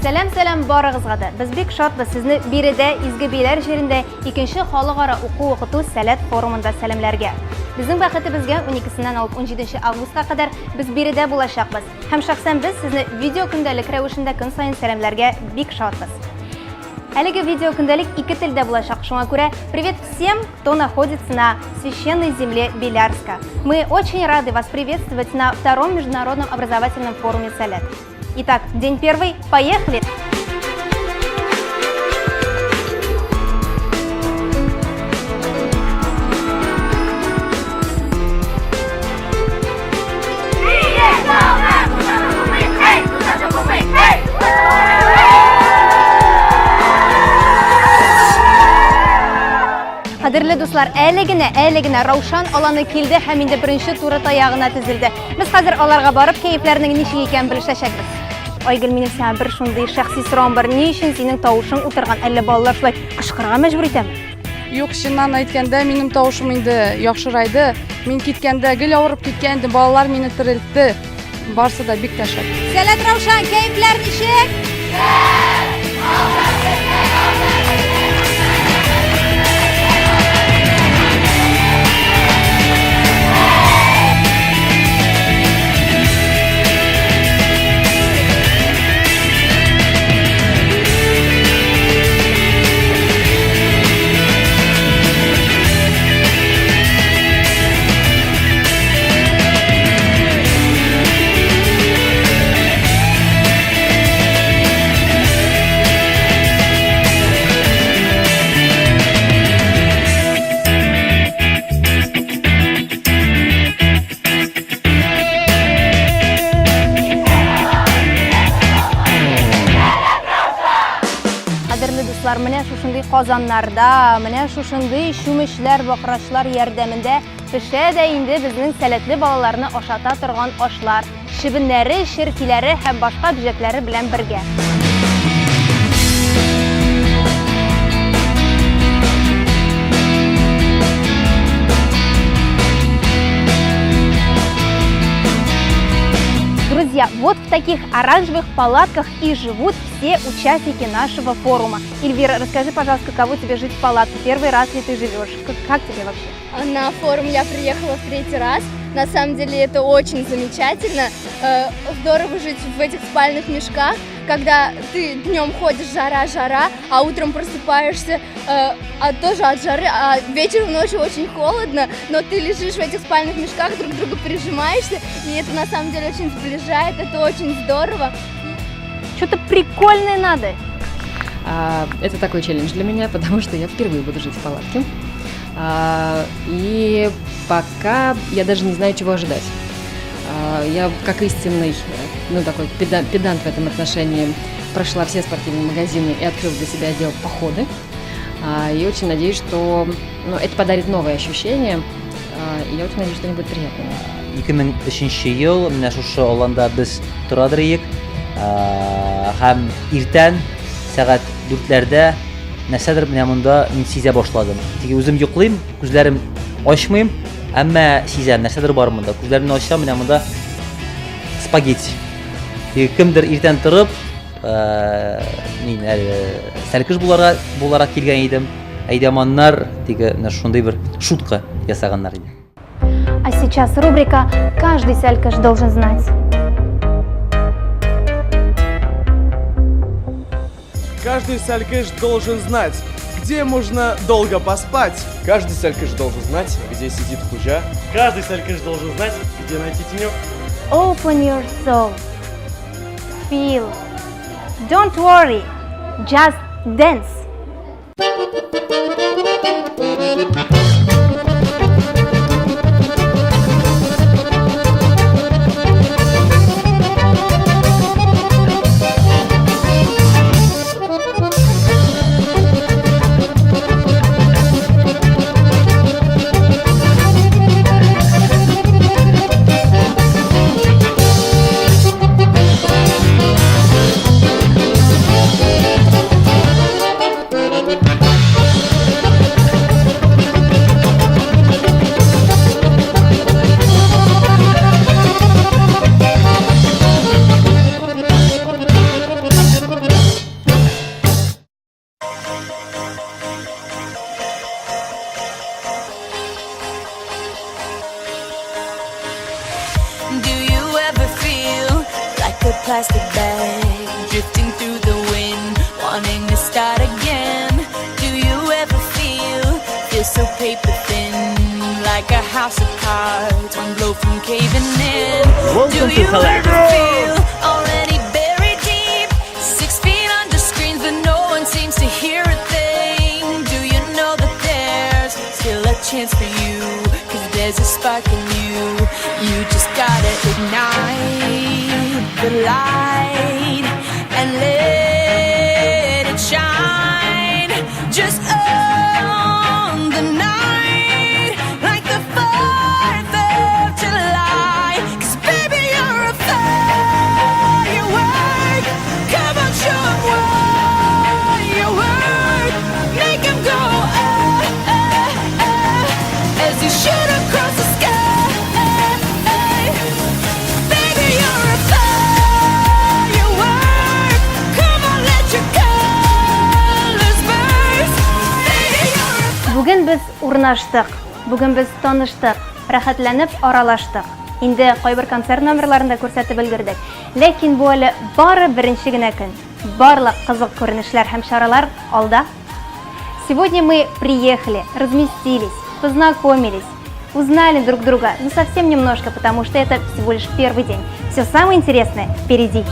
Сәлам, сәлам барыгызга да. Без бик шатбыз сезне биредә, Изге Биләр җирендә икенче халыкара уку-укыту Сәләт форумында сәламләргә. Безнең бәхетебезгә 12-сеннән алып 17 августка кадәр без биредә булачакбыз. Һәм шәхсән без сезне видео көндәлек рәвешендә көн саен сәламләргә бик шатбыз. Әлеге видео көндәлек ике телдә булачак, шуңа күрә привет всем, кто находится на священной земле Белярска. Мы очень рады вас приветствовать на втором международном образовательном форуме «Сәләт». Итак, день первый, поехали! Кадерле дуслар, әле генә, әле генә Раушан аланы килде һәм инде беренче туры таягына тезелде. Без хәзер аларга барып кәефләренең ничек икәнен белешәчәкбез. Айгөл, минем сиңа бер шундый шәхси соравым бар. Ни өчен синең тавышың утырган? Әллә балалар шулай кычкырырга мәҗбүр итәме? Юк, чыннан әйткәндә, минем тавышым инде яхшырайды. Мин киткәндә гел авырып киткән идем, балалар мине терелтте. Барсы да бик тә шәп. Сәләт Раушан, кәефләр ничек? Кадерле дуслар, менә шушындый казаннарда, менә шушындый чүмечләр, бакрачлар ярдәмендә пешә дә инде безнең сәләтле балаларны ашата торган ашлар. Чебеннәре, черкиләре һәм башка бөҗәкләре белән бергә. Друзья, вот в таких оранжевых палатках и живут все участники нашего форума. Эльвира, расскажи, пожалуйста, каково тебе жить в палатке? Первый раз ли ты живешь? Как тебе вообще? На форум я приехала в третий раз. На самом деле это очень замечательно. Здорово жить в этих спальных мешках, когда ты днем ходишь жара-жара, а утром просыпаешься тоже от жары, а вечером ночью очень холодно, но ты лежишь в этих спальных мешках, друг к другу прижимаешься, и это на самом деле очень сближает, это очень здорово. Что-то прикольное надо. Это такой челлендж для меня, потому что я впервые буду жить в палатке. И пока я даже не знаю, чего ожидать. Я, как истинный, ну, такой педант в этом отношении, прошла все спортивные магазины и открыла для себя отдел походы. И очень надеюсь, что, ну, это подарит новые ощущения. И я очень надеюсь, что они будут приятными. 2003 ел менә шушы аланда без торадыр идек. Һәм иртән сәгать дүртләрдә нәрсәдер менә монда мин сизә башладым. Теге үзем йоклыйм, күзләрем ачмыйм, әмма сизәм, нәрсәдер бар монда. Күзләремне ачсам, менә монда спагетти. Теге кемдер иртән торып, мин әле сәлкеш буларак килгән идем. Әйдәманнар теге менә шундый бер шутка ясаганнар иде. А сейчас рубрика «Каждый сәлкеш должен знать». Каждый сәлкеш должен знать, где можно долго поспать. Каждый сәлкеш должен знать, где сидит хуҗа. Каждый сәлкеш должен знать, где найти тенек. Open your soul. Feel. Don't worry. Just dance. Do you ever feel like a plastic bag drifting through the wind, wanting to start again? Do you ever feel so paper thin, like a house of cards, one blow from caving in? Welcome Do to you ever Salzburg. feel already buried deep, 6 feet under screens, but no one seems to hear a thing? Do you know that there's still a chance for you? 'Cause there's a spark in you. You just gotta ignite the light and let it shine. Just own the night like the 4th of July. 'Cause baby, you're a firework. Come on, show 'em what you're worth. Make 'em go, ah, as you shoot across the sky. Baby, you're a firework. Come on, let your colors burst. Baby, you're a Бүген без урнаштык, бүген без таныштык, рәхәтләнеп аралаштык. Инде кайбер концерт номерларын да күрсәтеп өлгердек. Ләкин бу әле бары беренче генә көн. Барлык кызык күренешләр һәм чаралар алда. Сегодня мы приехали, разместились, познакомились, узнали друг друга, но совсем немножко, потому что это всего лишь первый день. Все самое интересное впереди.